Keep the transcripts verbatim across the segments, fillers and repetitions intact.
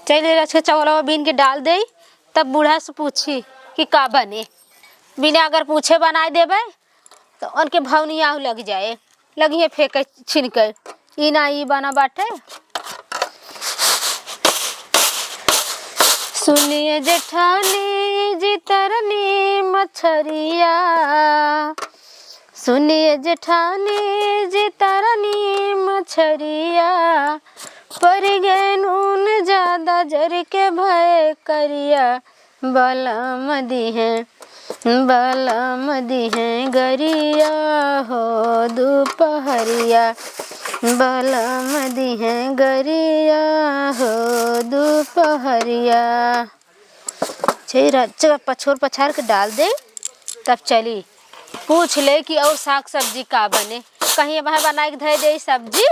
चलिए, रच के चौलवा बीन के डाल देई, तब बूढ़ा से पूछी कि का बने। बिना अगर पूछे बनाइ देबै, तो उनके भौनिया लग जाए, लगिहे फेंके छिनके। ई ना, ई बना बाटे। सुनिए जेठानी जी तरनी मछरिया, सुनिए जेठानी जी तरनी मछरिया, परि गए नून ज्यादा जरि के भए करिया, बलम दिहे, बलम दिहे गरिया हो दुपहरिया, बलम दिहे गरिया हो दुपहरिया। छे रच पछोर पछार के डाल दे, तब चली पूछ ले कि और साग सब्जी का बने। कहीं वहाँ बनाए के धै दे सब्जी,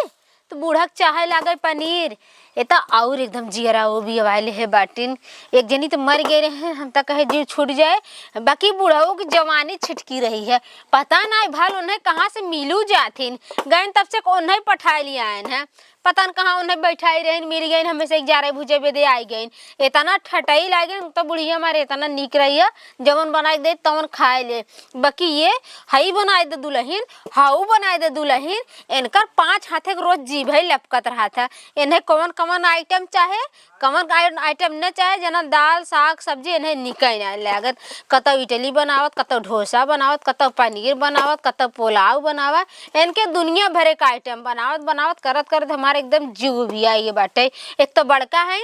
तो बूढ़ा के चाहे लागे पनीर। ए त और एकदम जियरा वो भी अवाइल है बाटिन। एक जनी तो मर गए रहे, हम त कहे जीव छूट जाए, बाकी बूढ़ऊ की जवानी छिटकी रही है। पता नाई भाल उन्हें कहाँ से मिलू जाथिन। गए तब से उन्हें पठाए लिया आयन है, पता न कहाँ उन्हें बैठाई रहिन, मिल गइन, हमें से एक जारे भुजे बेदे आई गइन। इतना ठटई लागे, तो बुढ़िया मारे इतना नीक रही है, जवन बनाई दे तवन खाए ले। बाकी ये हई बनाई दे दुलहिन, हाउ बनाई दे दुलहिन, इनकर पाँच हाथे के रोज जीभ है लपकत रहत है। इन्हें कवन कवन आइटम चाहे, कवन आइ-, आइटम न चाहे, जना दाल, साग, सब्जी इन्हें निकल ना लागत। कतौ इडली बनावत, कतौ डोसा बनावत, कतौ पनीर बनावत, कतौ पुलाव बनावत। इनके दुनिया भरे का आइटम बनावत, बनावत, करत, करत हमारे एकदम जीव भी आई बाटे। एक तो बड़का है,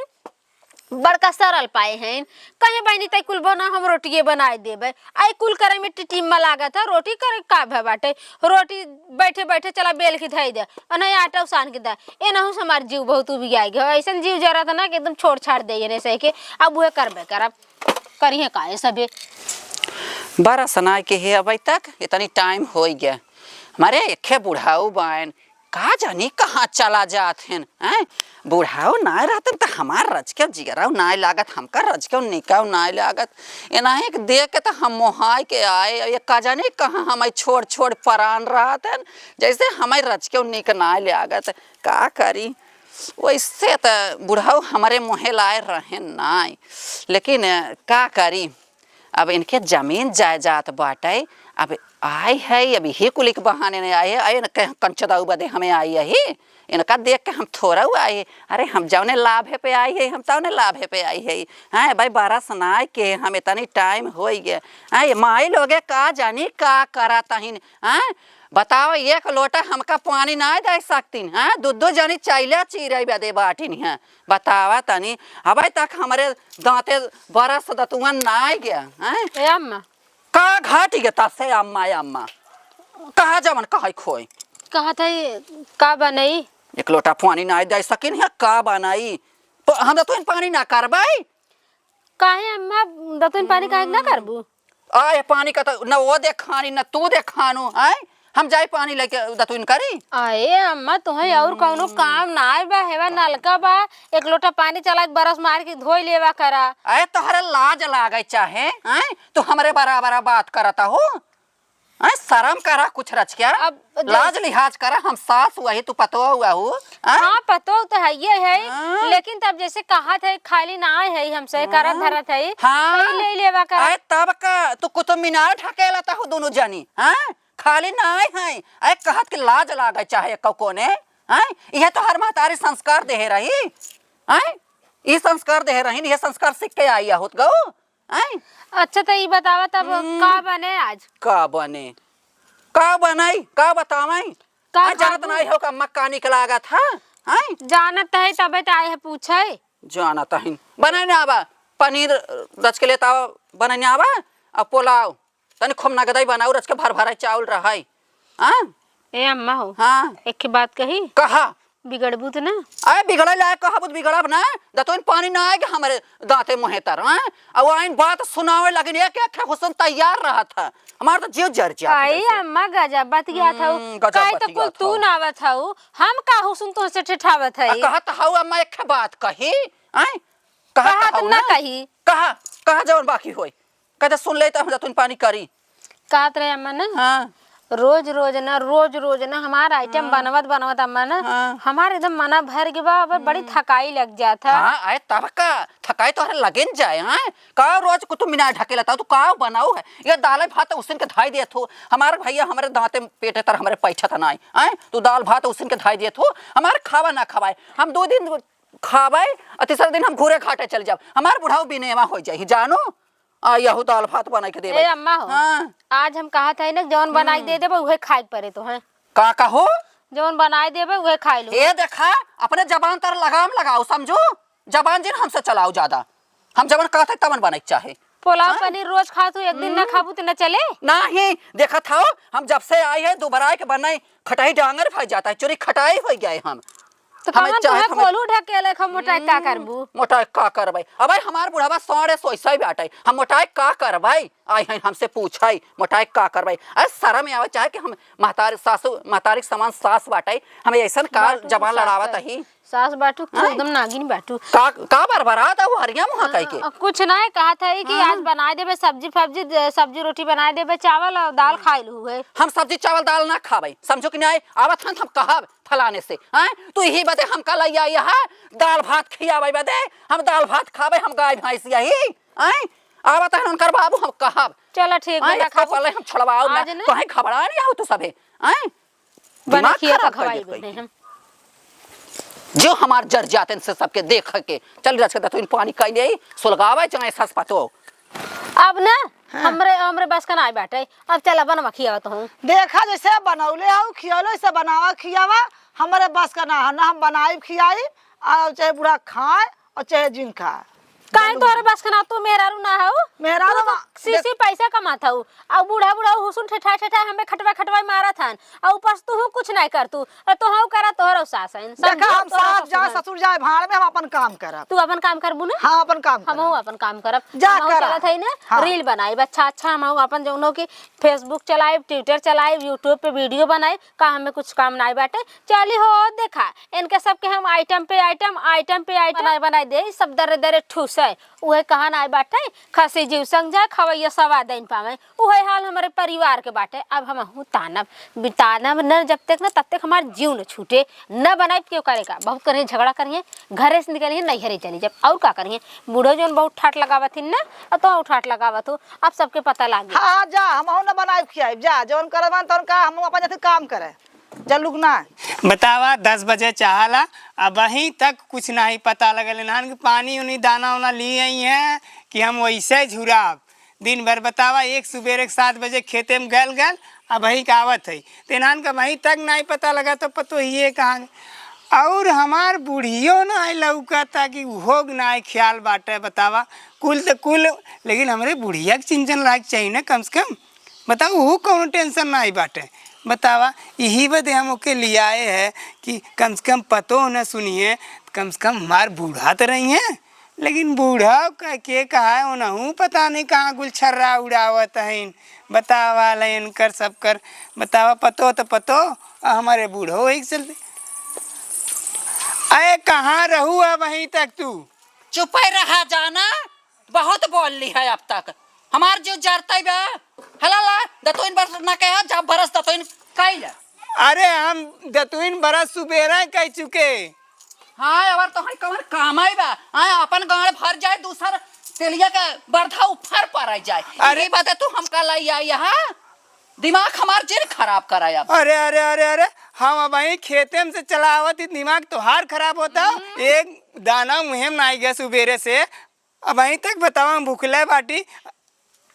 बड़का सरल पाए हैं, कहे बहनी तै कुल बना, हम रोटिए बनाए देबे। आई कुल करे में टिटिम्मा लागत है, रोटी करे का भे बाटे, रोटी बैठे बैठे चला बेल के धई दे, और नहीं आटा उसान के दे। एनहू से हमार जीव बहुत उबियाई गयो, ऐसन जीव जरत ना कि एकदम छोड़ छाड़ दे एने से के, अब उहे करबे करब, करिहे का ये सभे। बारह सनाय के है अबै तक, इतनी टाइम होइ गया। हमारे एखे बुढ़ाऊ बायन, का जानी कहाँ चला जात हैं, हैं? बुढ़ाऊ नाय रहतन त हमार रजकेउ जियराउ नाय लागत, हमका रजकेउ निकाउ नाय लागत। एनाही के देख के त हम मोहाय के आए, ये का जानी कहाँ हमार छोड़ छोड़ परान रहत हैं, जैसे हमार रजकेउ निक नाय लागत। का करी, वैसे त बुढ़ाऊ हमरे मोहे लाए रहे नाय, लेकिन का करी, अब इनके जमीन जायदाद बाटे, अब आए है, अब इही कुली के बहाने नहीं आए है, आए न कह-, कंचदाऊ बदे हमें आई है, इनका देख के हम थोड़ा हुआ आए, अरे हम जौने लाभे पे आई है, हम तौने लाभे पे आई है। हैं भाई, बारह सनाय के हम इतनी टाइम होइ गए। हैं, ये माई लोगे का जानी का करा तहिन, हैं? बताओ, एक लोटा हमका पानी नाय दे सकतीन, हैं? दो दो जनी चैला चीरे बदे बाटिन हैं। बतावा तनी, अबै तक हमरे दांते बरस दतुआ नाय गया, हैं? ए अम्मा। का घाटी के तसे अम्मा, अम्मा? कहा जवन कहै खोई? कहत है, का बनई? एक लोटा पानी नाय दे सकिन है, का बनई? प-, हम दतुइन पानी ना करबै? काहे अम्मा, दतुइन पानी काहे ना करबू? आए पानी का तो न वो देखानी, न तू देखानू, हैं? हम जाई पानी लेके दतुइन करी? आए अम्मा, तुहें और कौनो काम ना आए बा, हेवा नलका बा, एक लोटा पानी चला के बरस मार के धोई लेवा करा। आए तोहरे लाज लागे चाहे, हैं? तू हमरे बराबर बात करता हो? हैं? शर्म करा कुछ रच क्या? अब जब लाज लिहाज करा, हम सास हुआ ही, तू पतोह हुआ हो, हैं? हाँ, पतोह तो है, ये है, हाँ। लेकिन तब जैसे कहत है, खाली ना आए है हमसे, हाँ। करत धरत है, हाँ। तो ले लेवा करा। आए तब का, तू कुतुब मीनार ढकेलता हो दोनों जनी, हैं? खाली ना आए हैं, आए कहत के लाज लागे चाहे कौ कोने, हैं? यह तो हर महतारी संस्कार देहे रही, हैं? ये संस्कार देहे रही, ये संस्कार सीख के आई होत गौ, हैं? अच्छा, तो ई बतावा तब हम्म। का बने आज? का बने? का बनाई? का बतावाई? का आए, जानत खाबू? नहीं हो का मक्का निकलागत है? हैं? जानत है तबे तो आए है पूछे। जानत है। बनाई ना आवा। पनीर रच के लेता आवा, बनाई ना आवा। अब पुलाव। तनी खूब नगदाई बनाऊ, रच के भर भराई चावल रहाई। हाँ? ए अम्मा हो। हाँ। एक बात कही? कहा। बिगड़बू त ना? अरे बिगड़े लायक कहबू त बिगड़ब ना, दतुइन पानी ना आएगा हमरे दांते मुहे तर, हाँ? अब आइन बात सुनावे लगिन, एक एक हुसन तैयार रहत है, हमार तो जीव जर जात है आई जैसे। अम्मा गजब बतियात हऊ, हम्म, गजब काहे तो बतियात कुल तू हऊ। ना आवत हऊ, हम का हुसन तोहसे ठेठावत आ, है? कहत हऊ अम्मा एक बात कही, आय? कहत कहत हऊ ना ना? कही। कहा, कहा जवन बाकी होई, कहते सुन ले तो हम दतुइन पानी करी। कहत रहे अम्मा ना, हाँ। रोज रोज ना, रोज रोज ना हमार आइटम हाँ। बनवत बनवत अम्मा ना, हाँ। हमार एकदम मना भर के बा, अब बड़ी हम्म। थकाई लग जात है। हाँ, आए तब का? थकाई तोहरे लगे न जाए, हाँ? का रोज कुतुब मीनार ढकेलत हौ, तू का बनाऊ है? ये दाल भात उसिन के धाई देत हो। हमार भैया हमरे दांते पेटे तर हमरे पैठत नाई, हाँ? तू दाल भात उसिन के धाई देत हो, हमार खावा ना खवाए। हम दो दिन खावे और तीसरा दिन हम घूरे घाटे चल जाब। हमार बुढ़ाऊ बिनेवा हो जाई, जानो? आ, यहू दाल भात बनाई के देबै। ए अम्मा हो, हाँ। आज हम कहत है ना, जौन बनाई के दे हम्म। देबे, उहे खाए के परे तो है। का कहो? जौन बनाई देबे, उहे खाए लो। ए देखा, अपने जबान तर लगाम लगाओ, समझो? जबान जिन हमसे चलाओ ज्यादा। हम जवन कहत है, तवन बनाई के चाहे। पुलाव हाँ? पनीर रोज खात हूँ, एक दिन ना हम्म। खाबू तो ना चले? नाही, देखत हौ, हम जब से आई है, दुबराए के बनाई, खटाई डांगर भर जाता है, चोरी खटाई हो गए हम। तो हमें कमन चाहे तुहे हमें कोल्हू ढकेले, हम मोटाई का हम्म, करबू? मोटाई का करबै? अबै हमार बुढ़वा साढ़े सौ सौ बाटै, हम मोटाई का करबै? आई हैं हमसे पूछै, मोटाई का करबै? अरे शर्म आवे चाहे कि हम महतारी सासू, महतारी के समान सास बाटै, हमें ऐसन का बाटू जबान सास लड़ावत है। ही? सास बाटू, तू हाँ? एकदम नागिन बाटू। का, का बरबरात है वो हरिया मुँह कह के? आ, कुछ नहीं, कहत है कि हाँ। आज बनाए देबे सब्जी फब्जी, दे-, सब्जी रोटी बनाए देबे, चावल और दाल हाँ। खाए लू है। हम सब्जी चावल दाल ना खाबै, समझो कि नहीं? आवत हन हम कहब फलाने से, हैं? तू यही बदे हमका लई आई है, दाल भात खियाबै बदे, हम दाल भात खाबै, हम गाय भैंस यही, हैं? आवत हन उनकर बाबू, हम कहब। चलो ठीक हैं, बा, ना इसको खाबू। पहले हम छुड़वाओ ना, आज ना कहीं घबरा नहीं आओ तू सभे, हैं? बने दिमाग खिया खराब तो कर खवाई देत बने कोई। हम। जो हमार जर जाते इनसे सबके देख के, चल रच के दतुइन पानी कई ले, सुलगावे चाहे सस पतो। अब ना, हाँ। हमरे, हमरे बस का नाई बाटे। अब चला बनवा खियावा तो हूँ। देखा जैसे बनौले हऊ, खियौले से बनावा खियावा, हमरे बस का ना है, ना हम बनाई खियाई, और चाहे बूढ़ा खाए और चाहे जिन खाए। काहे तोहरे बस का ना, तू मेहरारू ना हऊ? मेहरारू तू तो ना, सी देख सी पैसा कमात हऊ, और बूढ़ा बूढ़ा हुसुन ठेठा ठेठा हमें खटवा खटवा मारत हन, और ऊपर से तू कुछ नहीं कर तू, और तोहू करा तोहरो सास हन, समझू? देखा हम तोहरो सास ससुर जाए हन। ससुर जाए भाड़ में, हम अपन काम करब। तू अपन काम करबू ना? हाँ, अपन काम हमहू करब। अपन काम करब। जा हमहू करा। चलत हई ना, हाँ। रील बनाइब अच्छा अच्छा, हमहू अपन जौनो की Facebook चलाइब, Twitter चलाइब, YouTube पे video बनाइब, का हमें कुछ काम नाई बाटे? चली हो, देखा, इनके सबके हम आइटम पे आइटम, आइटम पे आइटम बनाए, बनाए दे, सब दरे दरे ठूस है। उहे कहा नाई बाटे, खसी जीव संग जाए, खवैया सवा दिन पावे। उहे हाल हमरे परिवार के बाटे। अब हमहू तानब, बितानब न जब तक न, तब तक हमार जीव न छूटे, न बनाइब क्यों करेगा। बहुत करिए झगड़ा करिए, घरे से निकलिए, नैहरे चली जब, और का करिए। बूढ़ो जौन बहुत ठाट लगावत हिन न, और तो ठाट लगावत हो, अब सबके पता लाग गया। हाँ, जा, हमहू न बनाइब खियाइब, जा, जौन करबन तौन का, हमहू अपन जैसे काम करे। जल्लुक ना। बतावा, दस बजे चाहला, अबहीं तक कुछ नाही पता लगल। इन्हान के पानी उनी, दाना उना ली आई हैं कि हम वैसे झुराब। दिन भर बतावा, एक सुबेरे के सात बजे खेते में गल गल, अबहीं का आवत है। तो इन्हान का अबहीं तक नाही पता लगा, तो पतो ही है कहाँ। और हमार बुढ़ियो नाही लौकता कि उहो के नाही ख्याल बाटे। बतावा, कुल तो कुल, लेकिन हमरे बुढ़िया के चिंचन लायक चाहिए ना कम से कम। बताओ, ओहू कौनो tension नाई बाटे। बतावा, यही बदे हम ओके लियाए है कि कम से कम पतो न सुनिए, कम से कम हमार बूढ़ा तो रही हैं। लेकिन बूढ़ा का के कहा है, उनहू पता नहीं कहाँ गुलछर्रा उड़ावत हईन। बतावा, ले इनकर सबकर, बतावा, पतो तो पतो, आ हमारे बूढ़ो एक चलते। अरे, कहाँ रहू अब वहीं तक तू? चुपे रहा जाना, बहुत बोल ली है अब तक। हमार जो जरतई बा, हला ला, दतुइन बरस ना कहे, जब बरस दतुइन कइल। अरे, हम दतुइन बरस सुबेरे कह चुके। हाँ, अबर तोहर कवन काम आई बा? हाँ, अपन गाड़ भर जाए, दूसर तेलिया के बरधा ऊपर पर आ जाए। अरे। यही बात है, तू हमका लाई आई यहाँ, दिमाग हमार जिन खराब कराया। अरे, अरे, अरे, अरे, हम अबहीं खेते में से चलावत ही, दिमाग तोहार खराब होता। हम्म। एक दाना मुँहे में नाई गया सुबेरे से, अबहीं तक बतावा, हम भूखले बाटी।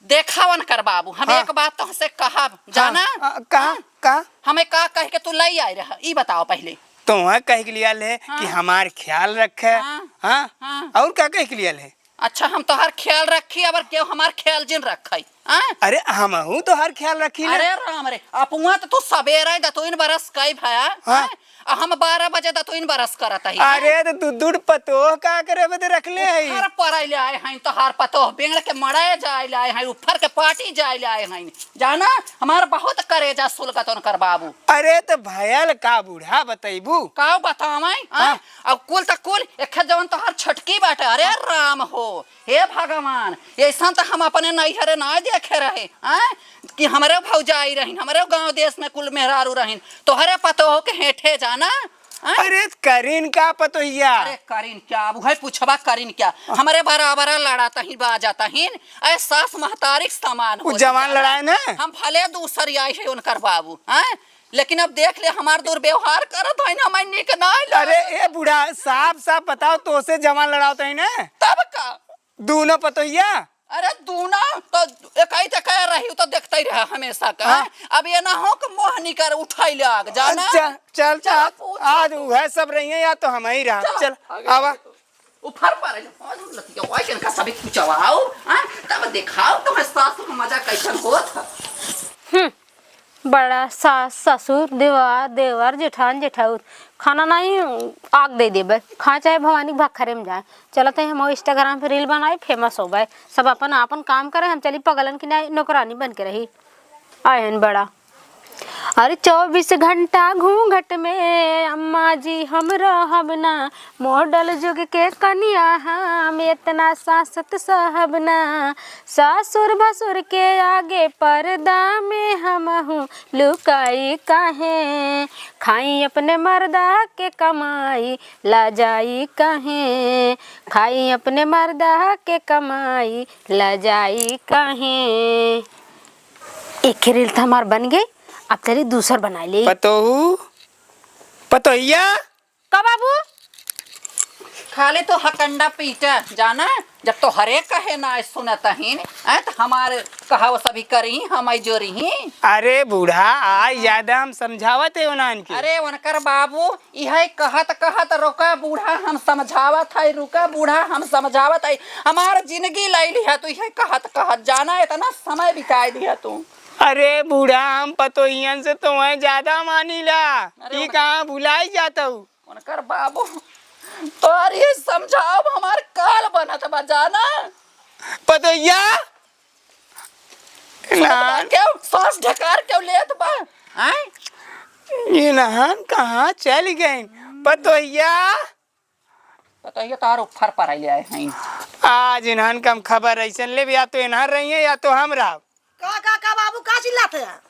देखावन कर बाबू, हम हाँ। एक बात तोहसे कहब, हाँ, जाना? अ, कहा, हाँ? कहा? हमें का कह के तू लई आए रहा, ई बताओ पहले। तोहे कह के लिया ले हाँ। कि हमार ख्याल रखे, हाँ। हाँ? हाँ। और का कह के लिया ले? अच्छा, हम तोहार ख्याल रखी, अबर केहू हमार ख्याल जिन रखे, हाँ? अरे, हमहू तोहार ख्याल रखी ना। अरे राम रे, अपुआ तो तू सबेरे दतुइन बरस कई भया, हाँ। हाँ? आ हम बारह बजे दतुइन बरस करत हई। अरे, तो तू दुड़ पतोह का करे बदे रख ले हई? हर पराई ले आए हैं, तोहार पतोह बेंड़ के मड़ाए जाए ले आए हैं, उफर के पाटी जाए ले आए हैं। जाना, हमार बहुत करेजा सुलगत उनकर बाबू। अरे, तो भयल का बूढ़ा बतैबू? का बतावैं, हाँ? हाँ। अब कुल त कुल, एक जवन तोहार छोटकी बाटे। अरे हाँ। राम हो, हे भगवान, ऐसन त हम अपने नैहरे ना दे देखे रहे, हैं? कि हमरे भौजाई रहिन, हमरे गाँव देश में कुल मेहरारू रहिन, तोहरे पतोह के हेठे जाना, हैं? अरे करिन का पतोहिया? अरे करिन क्या? अब उहे पूछबा करिन क्या? हमरे बराबरा लड़ातहिन, बाजतहिन, ऐ सास महतारी के समान उ होत जवान जाना। लड़ाए ना? हम भले दूसर आई है उनकर बाबू, हैं? लेकिन अब देख ले, हमार दुर्व्यवहार करत है ना, मैं निक ना लग- अरे ए बूढ़ा, साफ साफ बताओ, तोसे जवान लड़ावत है ना? तब का? दूनो पतोहिया? अरे दूनो तो एकाई ते कह रही, तो देखते ही रहा हमेशा का। हाँ। अब ये ना हो कि मोहनी कर उठाई ले आग, जाना? अच्छा, चल, चल, चल, पूछ आज तू। उहे सब रही है या तो हम ही रहा। चल, चल, आगे आवा। ऊपर पर है, आज हम लतिया, ओए, इनका सभी पूछवाओ, हाँ? तब दिखाओ तुम्हें सास में मजा कैसन होत है। हम्म, बड़ा सास, ससुर, देवार, देवर, जेठान, जेठाउर, खाना नहीं, आग दे देबे, खा चाहे भवानी के भखरे में जाए। चलत है हम Instagram पे reel बनाए, famous होबे, सब अपन आपन काम करे, हम चली पगलन की नहीं, नौकरानी बन के रही। आयन बड़ा। अरे चौबीस घंटा घूंघट में अम्मा जी हम रहब ना, model जुग के कनिया हम इतना सासत सहब ना, सासुर भसुर के आगे पर्दा में हमहू लुकाई काहे, खाई अपने मर्दा के कमाई, लजाई काहे, खाई अपने मर्दा के कमाई, लजाई काहे। एक reel तो हमार बन गई, अब चली दूसर बनाई ले। पतोहू, पतोहिया। का बाबू? खाली तो हकंडा पीटा जाना, जब तो हरे कहे ना सुनत हिन, हैं, तो हमारे कहाव सभी करी, हम आई जोरी ही। अरे बूढ़ा, आज ज्यादा हम समझावत है उन्हान के। अरे उनकर बाबू, इहे कहत कहत रुका बूढ़ा, हम समझावत है, रुका बूढ़ा, हम समझावत है। हमार जिंदगी लैली है, तो इहे कहत कहत जाना, इतना समय बिताए दिया तू। अरे बूढ़ा, हम पतोहियन से तोहे ज्यादा मानीला। अरे ई उन- कहाँ भुलाई जात हऊ? उनकर बाबू, तोहर ये समझाव हमार काल बनत बा, जाना? पतोहिया? सुनत बा ना। केहू सांस ढकार केहू लेत बा? आय? इन्हन कहाँ चल गइन? पतोहिया? पतोहिया तोहर ऊपर पर आइले आए हैं। आज इन्हन का हम खबर ऐसन लेब, या तो इन्हन रही हैं, या तो हम रहब। का, का, का बाबू, का चिल्लात है?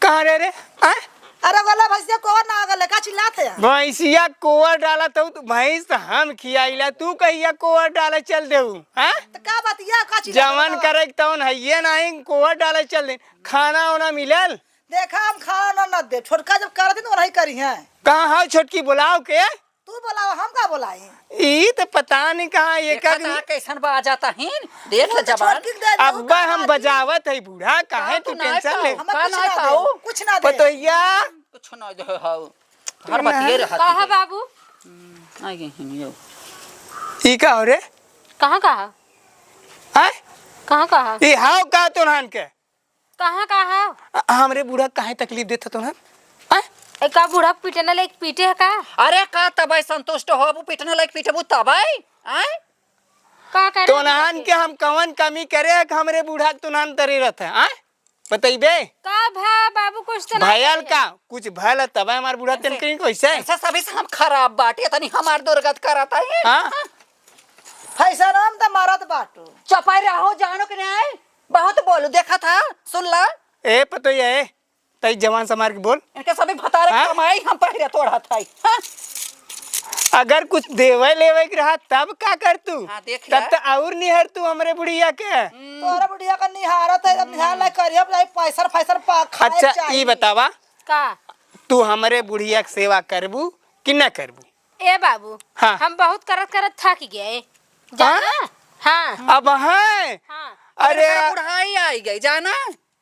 कहाँ रे रे? आय? अरे गोला भैंसिया कोवर ना गले, का चिल्लात है? भैंसिया कोवर डालत हऊ, तो भैंस तो हम खियाइला, तू कहिया कोवर डाले चल देऊ, हैं? तो का बतिया, का चिल्लात जवन है? करे के तवन हइये नाही, कोवर डाले चल दे। खाना ओना मिलल? देखा, हम खाना ना, ना दे। छोटका जब करत ही तो वही करी हैं। कहाँ है छोटकी, बुलाओ के? तू बोलावा, हम का बोलाई? ई त पता नहीं कहाँ ये देखा कभी ता कैसन बाजाता हिन, देख ले जबान। छोटकी के दे दे, अब्बा हम बजावत है बूढ़ा, काहे तू tension ले? हम का कुछ ना दे, कुछ ना दे। पतोहिया। कुछ ना दे, हाउ। हर बात ये रहत कहा है। बाबू? हम्म, आ गए हैं यो। ई का हो रे? कहाँ कहा? आय? कहाँ कहा? ई हाउ का तोहन के? कहाँ, कहाँ? अ, हमरे बूढ़ा काहे तकलीफ देत ह तोहन? आय? ए, का बूढ़ा के पीटे ना लायक पीटे है का? अरे का तबे संतुष्ट होबू, पीटने लायक पीटबू तबे? आय? का करे तोहन के हम कवन कमी करे है कि हमरे बूढ़ा के तोहन तरे रहत है? आय? बतइबे? का भा बाबू, कुछ तो ना भयल करे। का? कुछ भयल तबे हमार बूढ़ा तन कहीं कैसे? ऐसा सभी से हम खराब बाटे, तनी हमार दुर्गत करत है। हाँ? फैशन हम त मारत बाटू। चपाई रहो, जानो कि नहीं? बहुत बोलू, देखा था, सुन ला। ए पतोहिया, ए, तई जवान समार के बोल। इनके सभी भतारे हाँ? कमाई हम पहिरे तोड़ा था। हाँ? अगर कुछ देवे लेवे के रहा तब का कर तू? हाँ, देख तब ले। तो और निहर तू हमरे बुढ़िया के। हम्म। तोरा बुढ़िया का निहारत है, जब निहार ला करिया, अब जाई पैसा, पैसा पा खाए अच्छा, चाहिए। ई बतावा, का? तू हमरे बुढ़िया के सेवा करबू कि ना करबू? ए बाबू, हाँ। हम बहुत करत करत थक गए। जाना? हाँ? हाँ। अब हैं? हाँ। अरे, इनकर बुढ़ाई आई गई, जाना?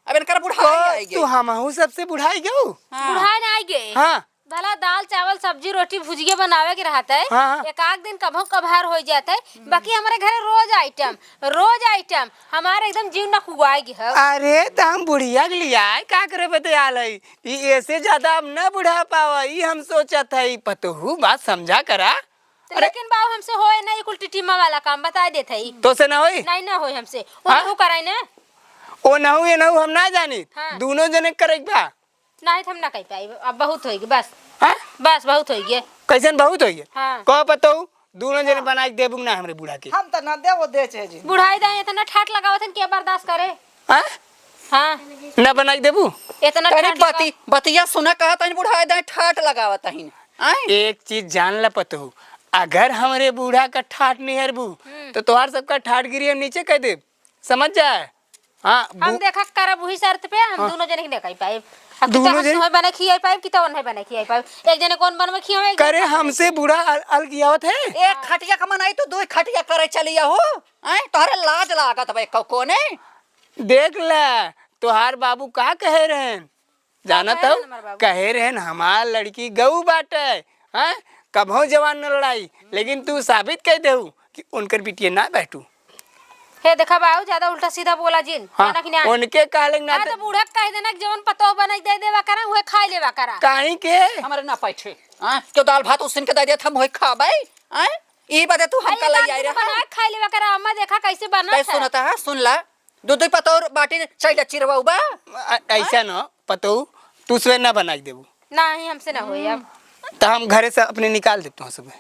अब इनकर बुढ़ाई तो आई गई। तू हमहू सबसे बुढ़ाई गऊ? हाँ। बुढ़ाई ना आई गए। हाँ। भला दाल, चावल, सब्जी, रोटी, भुजिया बनावे के रहत है। हाँ, हाँ। एक आध दिन कभो कभार हो जात है, बाकी हमारे घरे रोज item, रोज item। हमारे एकदम जीव ना कुआई गई है। अरे, त हम बुढ़िया के लियाए का करे बदे आल है? ई ऐसे ज्यादा अब न बुढ़ा पावा, ई हम सोचत है, ई पतोहू बात समझा करा। तो अरे। लेकिन बाबू हमसे होए ना, ई कुल टिटिमा वाला काम बता देत है। तो से ना होई? नहीं, ना होई हमसे। वो हाँ? नहु कराई ना। ओ नहु, ये नहु हम ना जानी। हाँ। दोनों जने करे के बा। नहीं, तो हम ना कह पाई। अब बहुत होई गई, बस। हाँ? बस, बहुत होई गई। कैसन बहुत होई गई? हाँ। कह पतोहू, दोनों जने हाँ। बनाई के देबू ना हमरे बूढ़ा के। हम तो ना देबो, दे चाहे जी। बुढ़ाई दाई इतना ठाट लगावत हन, के बर्दाश्त करे? हाँ? हाँ। ना बनाई देबू? इतना अरे ठंड बा। बती-, बतिया सुना, कहत हइन बुढ़ाए दाएँ ठाट लगावत हइन। आय? एक चीज जान ल पतोहू, अगर हमरे बूढ़ा का ठाट निहरबू, हम्म। तो तोहार सबका ठाटगिरी हम नीचे कइ देब। समझ जाए? हाँ, हम बू- देखा करब उही शर्त पे, हम हाँ। दुनो जने के नहीं कहि पाइब। अब कि तो दोनों हम जने? तोहे बना खियाई पाइब, कि तो नहीं बना खियाई पाइब। एक जने कौन बनवे खियावे, एक जने करे खाए हमसे बूढ़ा अल-, अलगियावत है? एक खटिया का मनाई तो दो खटिया करे चलिया हो। आय? तोहरे लाज लागत बा एको कोने? देख ले, तोहार बाबू का कहे रहेन? जानत कहे हऊ? रहन हमार बाबू। कहे रहन, "हमार लड़की गऊ बाटे, हैं? कबहूँ जवान न लड़ाई।" लेकिन तू साबित कइ देहू कि उनकर बिटिया ना बैठू। हे देखा बाबू, ज्यादा उल्टा सीधा बोला जिन, हाँ, जाना कि ना? उनके कहले ना हाँ, त तो बूढ़ा के कह देना कि जवन पतोह बनाई दे देवा करा, उहे खाई लेवा करा। काहे के? हमरे ना पैठे, हाँ? क्यों दाल भात उसिन के दे देत, हम उहे खाबै, हाँ? ई बदे तू हमका अरे, लई आई दाल रहा। बना के खाई लेवा करा, अम्मा देखा कैसे बनत तै है। सुनत है, सुन ला, दू दू पतोह बाटी चइला चिरवा बा। अ-, ऐसा न, पतोह, तू सुबह ना बनाई देबू। नहीं, हमसे ना होई अब। त हम घरे से अपने निकाल देब तुहाँ सुबह।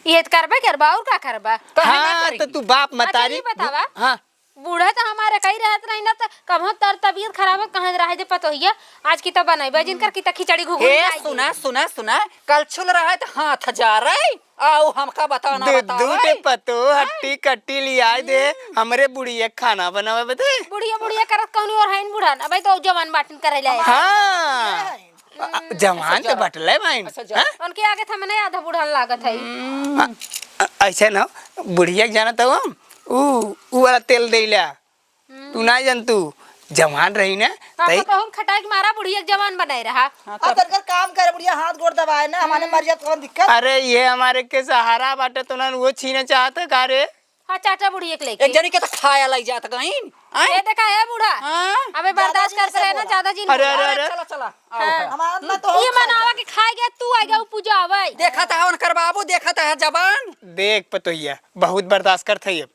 ये त करबे करबा, और का करबा? काहे ना हाँ, करी? त तू बाप अच्छा, मतारी ये बतावा। हाँ। बूढ़ा त हमारे कहीं रहत रही ना, त कबहूँ तर तबीयत खराब हो, कहाँ रहे दे पतोहिया, आज की त बनइबे जिनकर की त खिचड़ी घुघुनी ए, बनाई सुना, दे। सुना, सुना, कल छुल रहा है त हाथ जा रही। आओ, हमका बताओ ना, दू, बताओ, दू ठे ए? पतोह, हैं? हट्टी कट्टी लियाए दे, हम्म। हमरे बुढ़िया खाना बनावे बदे। बुढ़िया, बुढ़िया करत कौनी और हइन बूढ़ा ना, भाई तो जवान बाटिन करे ले। हाँ। हम्म। जवान अच्छा, तो जा। बटले बाइन। अच्छा, जा। हैं? उनके आगे त हमने आधा बूढ़ा लागत है। हम्म। अ-, अ-, ऐसे ना, बुढ़िया के जानत हो हम, ऊ, ऊ वाला तेल देइला। हम्म। तू ना जानतू, जवान रही ना, हाँ, तई पतोहन खटाई के मारा बुढ़िया के जवान बनाए रहा। हाँ, आ, तब तनकर काम करे बुढ़िया, हाथ गोड़ दबाए ना, हमारे हम्म। मर जात, कौन दिक्कत? अरे, ये हमारे के सहारा बाटे, तो ना वो छीने चाहत है का रे? हाँ, चाचा बुढ़िया के लेके। एक जनी के तो खाया लाई जात गईन, आय? ये देखा है बूढ़ा। हाँ? अबे बर्दाश्त करते रहे ना, ज्यादा जिन अरे, बोला। अरे, अरे। चला, चला, आओ, हाँ। आओ। हमारा ना तो ये खाए मनावा जाए। के खाए गया, तू आ गया, वो पूजा आवे। देखा था उनकर बाबू, देखा था जबान। देख पतोहिया, बहुत बर्दाश्त करत है ये।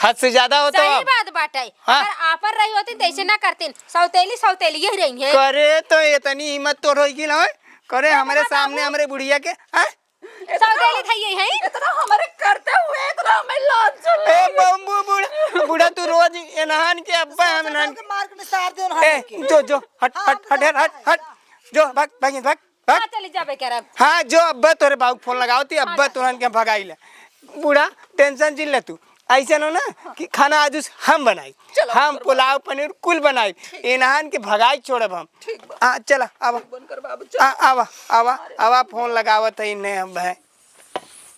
हद से ज्यादा होत सही है। बात बाटे। हाँ। अगर आपन रही होती त ऐसे ना करतीन। सौतेली, सौतेली यही रही है। करे तो इतनी हिम्मत तोर होई कि ना होई? करे हमरे सामने हमरे बुढ़िया के, हाँ? सौतेली था यही है। इतना हमरे करते हुए इतना हमें लाज चल ए, रही है। बम्बू बूढ़ा, बूढ़ा तू रोज एनहान के अब्बा हम एनहान के मार के निसार दे उन्हान ए, के। जो, जो, हट, हाँ, हट, हट, हट, हट, हट। जो, भाग, भाग, भाग। हाँ? हाँ, चली जाबे करब। हाँ, जो अब्बा तोरे बाबू फोन लगावती, अब्बा हाँ। तुरंत के भगाई ले। बूढ़ा, टेंशन जिन ले तू। ऐसे न ना कि खाना आज उस हम बनाई। चलो, हम बन कर पुलाव, बाबू। पनीर कुल बनाई। ठीक। इन्हान के भगाई छोड़ब हम। ठीक बा। हाँ, चला, आवा। बन कर बाबू, आ, चलो। आवा, आवा, अरे। आवा, फोन लगावत है इन्हें हम भाई।